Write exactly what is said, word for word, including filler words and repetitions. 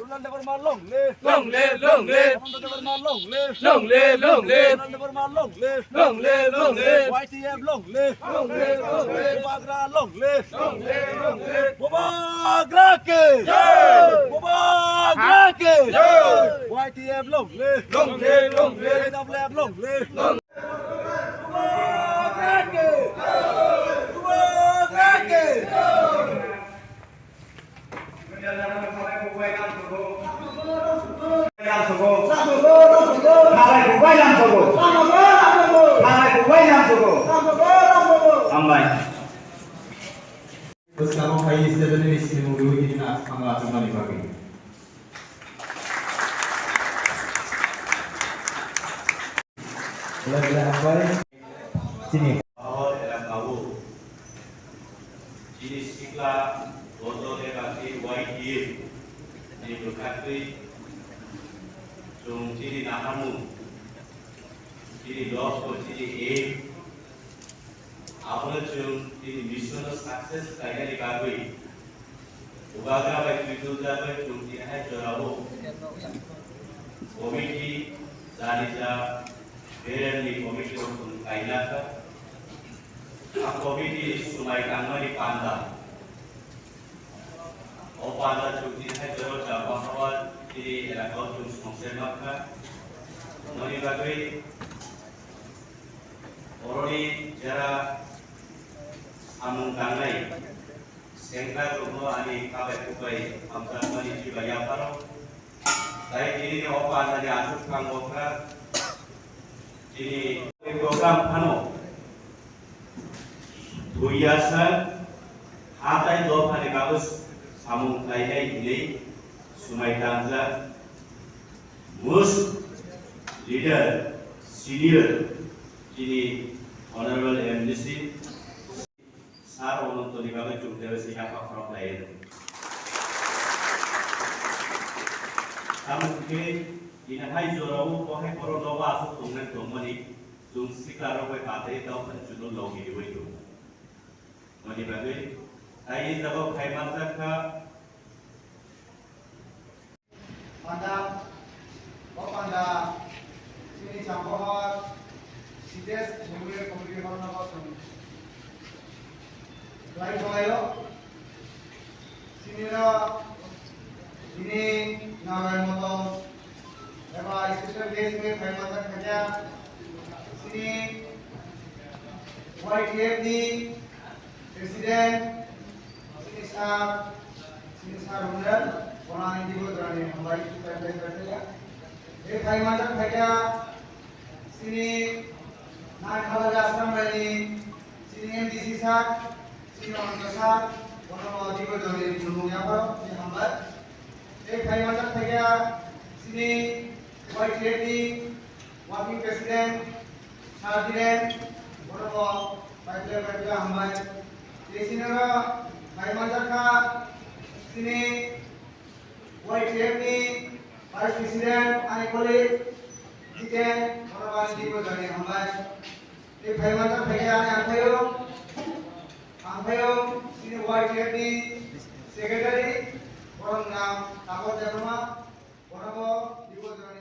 Roland Debbarma long live. Long live, long live. Roland Debbarma long live. Long live, long live. Roland Debbarma long live. Long live, long live. Y T F long live. Long live, long live. Bubagra long live. Long live, long live. Bubagra ke. Jai. Bubagra ke. Jai. Y T F long live. Long live, long live. A W F long live. Long Bubagra ke. Bubagra ke. Hambai. Bwskango phai seventy ni sini mungwi wngwi tini aswk thangma achukmani bagwi. Belai belai hambai. Chini. Ahor elakao chini sikla bodol eba chini Y T F ni bwkhaktwi chwng chini naharmung, chini lokho, chini aim, abono chwng chini mission no success khlainani bagwi Bubagra bai twijlujagwi chwng tini hai jorao committee, jani ja beremni committee rok chwng kainakha. A committee ni swmai tangmani panda. O panda chwng tini hai jorao chapa haba tini elakao chwng songchai mankha. Moni bagwi oroni jera samung tangnai. Sengkrak rokno ani kabai kubai hamjakmani chiba yapharo. Tai tini ni o pandani aswk thang okra. Tini program phano thuyasa hatai dophani bagwi samung khlainai hinwi swmai tangjak. Most leader, senior, tini Honorable M D C. Sir Onantoni bagwi chwng teibo se yapha khorok lai rw. Tamo hwnkhe tini hai jorao bo hai borok nogo aswk tongnai tongmani chwng siklarok bai bathai tei tamo phano chwngno logi riwi tongo. Moni bagwi tai e jaga phai manjak kha. Panda, o panda, chini Chambahar, Sitesh Memorial Community Hall no bo chwng khlai tonglaio. Chini no, chini Nagai Motom, eba special guest wngwi phai manjak khaikha, chini Y T F ni President, chini sir, chini sir Runel, bono ani teibo jorani hambai, tei phai manjak khaikha, chini nai khalaga Asram Raini, chini M D C sir, chini Ananta sir, bono teibo jorani khulumung yapharo, chini hambai. Tei phai manjak khaikha, chini Y T F ni Working President, Sir Dhiren, bono bo bai pele bai pele hambai. Tei chini oro bai manjak kha chini Y T F ni Vice President ani colleague Jiten, bono bo ani teibo jorani hambai. Tei phai manjak khaikha ani ang phaio, ang phaio chini Y T F ni Secretary, borok ni nang Tapor Debbarma, bono bo teibo jorani